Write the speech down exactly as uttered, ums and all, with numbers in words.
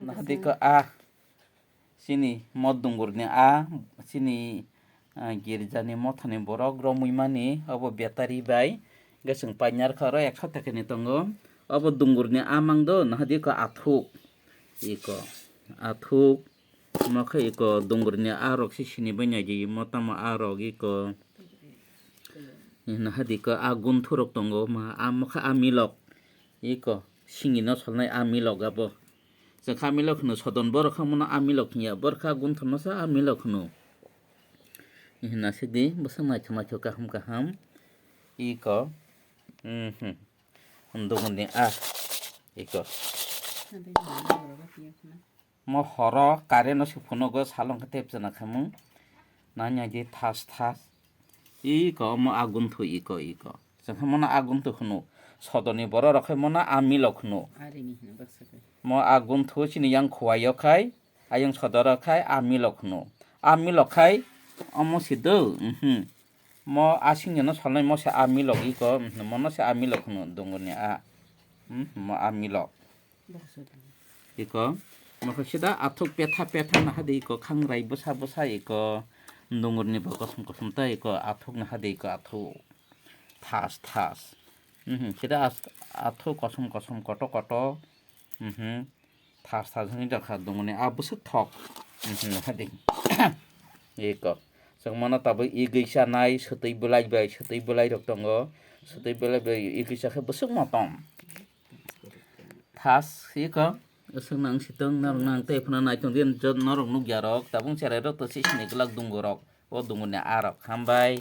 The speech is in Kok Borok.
Nahadi ko a. Chini mo dungurni a, chini, ah, girjani mothani borok romwi mani, obo betari bai. Hwnkhe chwng painarkha oro ekso tekani tongo. Obo dungurni a mangdo, nahadi ko athuk. Iko, athuk. Omo khe iko dungurni a rok se sini bai naidi, mo tamo a rok iko. Nahadi ko a gunthurok tongo, ma, a mokhe a milok. Iko, singino solnai a milok abo. Chwng kha milok hwno sodon borok kha mono a milok hinya, borok kha gunthurno sa a milok hwno. Hina sigdi, bwswk naithok naithok kaham kaham. Iko, mhm. Dungurni a, iko. Mo horo current no se phunugo, salong khe tep chana khamung. Nanya di thas thas. Iko, mo agun thu iko, iko. Chwng khe mono agun thu hwno. Sodoni borok rok khe mono a milok hwno. Arini hino baksa khe. Mo agun thu chini yang khuwai o khai, ayang sodoro khai a milok hwno. A milok khai omo se do, mhm. Mo asing no salnai mo se a milok iko, mhm, mono se a milok hwno dungurni a. Mhm, mo a milok. Iko, mo khe sida athuk petha petha nahadi iko, khangrai bwsa bwsa iko, dungurni bo kosom kosom ta iko, athuk nahadi iko, athuk. Thas thas. Mhm, sida as-, athuk kosom kosom koto koto. Mhm. Thas thas wngwi tongkha dunguni a bwswk thok. Mhm, nahadi. Iko. Chwng mano tabuk igwi chanai, swtwi bwlai bai, swtwi bwlai rok tongo. Swtwi bwlai bai igwi chakhe bwswk motom. Thas iko. Aswk nang sitwng norok nang tei phano naitong din jot norok nukya rok. Tabuk cherai rok to sisini glak dungo rok. O dunguni a rok. Hambai.